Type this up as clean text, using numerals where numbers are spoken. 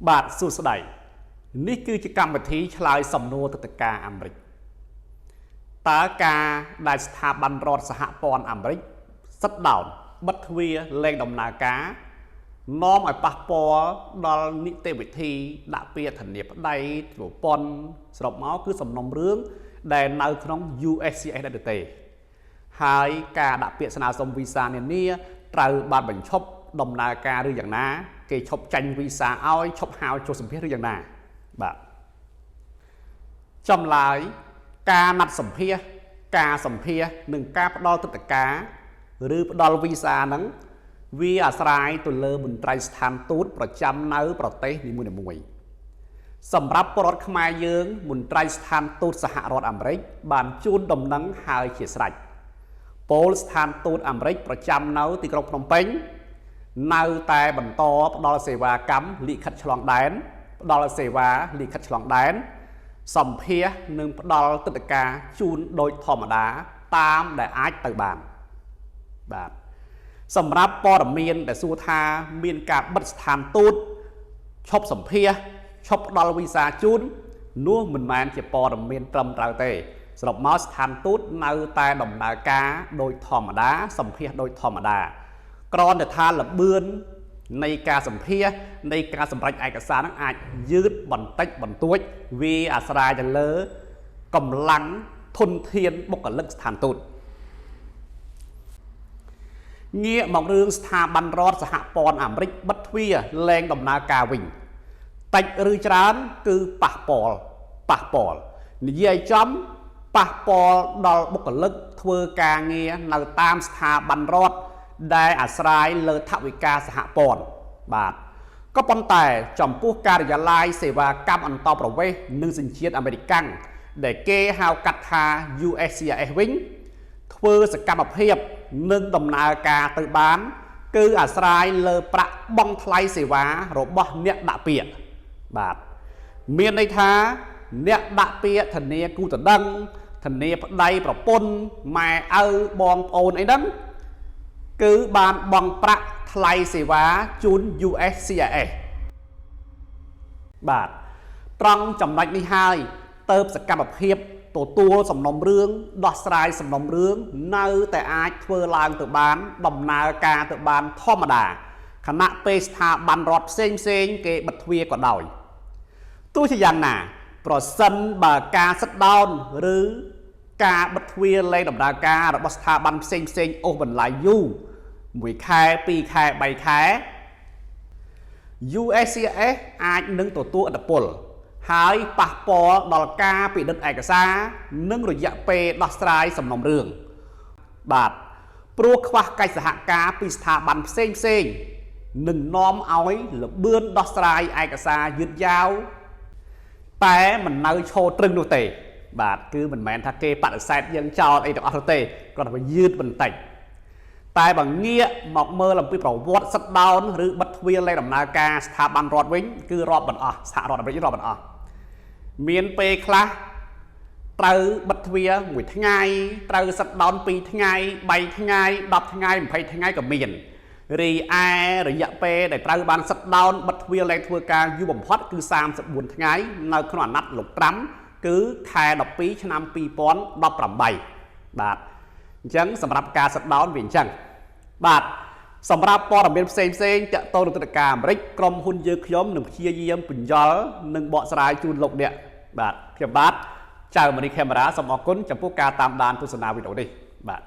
បាទសួស្តីនេះគឺជាកម្មវិធីឆ្លើយសំណួរទឹកការអាមេរិកតើការដែលស្ថាប័នរដ្ឋសហព័ន្ធអាមេរិក shut down បិទទ្វារលែងដំណើរការនាំឲ្យប៉ះពាល់ដល់នីតិវិធីដាក់ពាក្យធានាប្តីប្រពន្ធសរុបមកគឺសំណុំរឿងដែលនៅក្នុង USCIS ដែរទេហើយការដាក់ពាក្យស្នើសុំវីសានានាត្រូវបានបញ្ឈប់ដំណើរការឬយ៉ាងណា គេឈប់ចាញ់វីសាឲ្យឈប់ហៅចូលសម្ភាសឬយ៉ាងណាបាទចម្លើយការណាត់សម្ភាសការសម្ភាសនិងការផ្ដល់ទឹកតការឬផ្ដល់វីសាហ្នឹងវាអាស្រ័យទៅលើមន្ត្រីស្ថានទូតប្រចាំនៅប្រទេសនីមួយៗសម្រាប់ពលរដ្ឋខ្មែរយើងមន្ត្រីស្ថានទូតសហរដ្ឋអាមេរិកបានជូនដំណឹងហើយជាស្រេចពលស្ថានទូតអាមេរិកប្រចាំនៅទីក្រុងភ្នំពេញនៅតែបន្តផ្ដល់សេវាកម្មលិខិតឆ្លងដែនផ្ដល់សេវាលិខិតឆ្លងដែនសម្ភាសនិងផ្ដល់ទឹកតការជូនដោយធម្មតាតាមដែលអាចទៅបានបាទសម្រាប់ព័ត៌មានដែលសួរថាមានការបិទស្ថានទូតឈប់សម្ភាសឈប់ផ្ដល់វីសាជូននោះមិនមែនជាព័ត៌មានត្រឹមត្រូវទេសរុបមកស្ថានទូតនៅតែដំណើរការដោយធម្មតាសម្ភាសដោយធម្មតាគ្រាន់តែថាល្បឿននៃការសម្ភាសនៃការសម្រេចឯកសារនឹងអាចយឺតបន្តិចបន្តួចវាអាស្រ័យទៅលើកម្លាំងធនធានបុគ្គលិកស្ថានទូតងាកមករឿងស្ថាប័នរដ្ឋសហព័ន្ធអាមេរិកបិទទ្វារលែងដំណើរការវិញតិចឬច្រើនគឺប៉ះពាល់ប៉ះពាល់និយាយឲ្យចំប៉ះពាល់ដល់បុគ្គលិកធ្វើការងារនៅតាមស្ថាប័នរដ្ឋដែលអាស្រ័យលើថវិកាសហព័ន្ធបាទក៏ប៉ុន្តែចំពោះការិយាល័យសេវាកម្មអន្តោប្រវេសន៍និងសញ្ជាតិអាមេរិកាំងដែលគេហៅកាត់ថា USCIS វិញធ្វើសកម្មភាពនិងដំណើរការទៅបាន គឺអាស្រ័យលើប្រាក់បង់ថ្លៃសេវារបស់អ្នកដាក់ពាក្យបាទមានន័យថាអ្នកដាក់ពាក្យធានាគូតដឹងធានាប្តីប្រពន្ធម៉ែឪបងប្អូនអីហ្នឹងគឺបានបង់ប្រាក់ថ្លៃសេវាជូន USCIS បាទត្រង់ចំណុចនេះហើយទៅសកម្មភាពទទួលសំណុំរឿងដោះស្រាយសំណុំរឿងនៅតែអាចធ្វើឡើងទៅបានដំណើរការទៅបានធម្មតាខណៈពេលស្ថាប័នរដ្ឋផ្សេងផ្សេងគេបិទទ្វារក៏ដោយទោះជាយ៉ាងណា ប្រសិនបើការ shut down ឬការបិទទ្វារលែងដំណើរការរបស់ស្ថាប័នផ្សេងផ្សេងអូសបន្លាយយូរ1ខែ2ខែ3ខែ USCIS អាចនឹងទទួលឥទ្ធិពលហើយប៉ះពាល់ដល់ការពិនិត្យឯកសារនិងរយៈពេលដោះស្រាយសំណុំរឿងបាទព្រោះខ្វះកិច្ចសហការពីស្ថាប័នផ្សេងផ្សេងនឹងនាំឲ្យលបឿនដោះស្រាយឯកសារយឺតយ៉ាវតែមិននៅឈរត្រឹងនោះទេ បាទគឺមិនមែនថាគេបដិសេធយើងចោលអីទាំងអស់នោះទេគ្រាន់តែយឺតបន្តិចតែបើងាកមកមើលអំពីប្រវត្តិ shut down ឬបិទទ្វារលែងដំណើរការស្ថាប័នរដ្ឋវិញគឺរាប់មិនអស់សហរដ្ឋអាមេរិករាប់មិនអស់មានពេលខ្លះត្រូវបិទទ្វារមួយថ្ងៃត្រូវ shut down 2ថ្ងៃ3ថ្ងៃ10ថ្ងៃ20ថ្ងៃក៏មានរីឯរយៈពេលដែលត្រូវបាន shut down បិទទ្វារលែងធ្វើការយូរបំផុតគឺ34ថ្ងៃនៅក្នុងអាណត្តិលោកត្រាំគឺខែ12ឆ្នាំ2018បាទអញ្ចឹងសម្រាប់ការ shut down វាអញ្ចឹងបាទសម្រាប់ព័ត៌មានផ្សេងផ្សេងទាក់ទងនឹងទឹកការអាមេរិកក្រុមហ៊ុនយើងខ្ញុំនឹងព្យាយាមពន្យល់និងបកស្រាយជូនលោកអ្នកបាទខ្ញុំបាទចៅមនីខេមរាសូមអរគុណចំពោះការតាមដានទស្សនាវីដេអូនេះបាទ។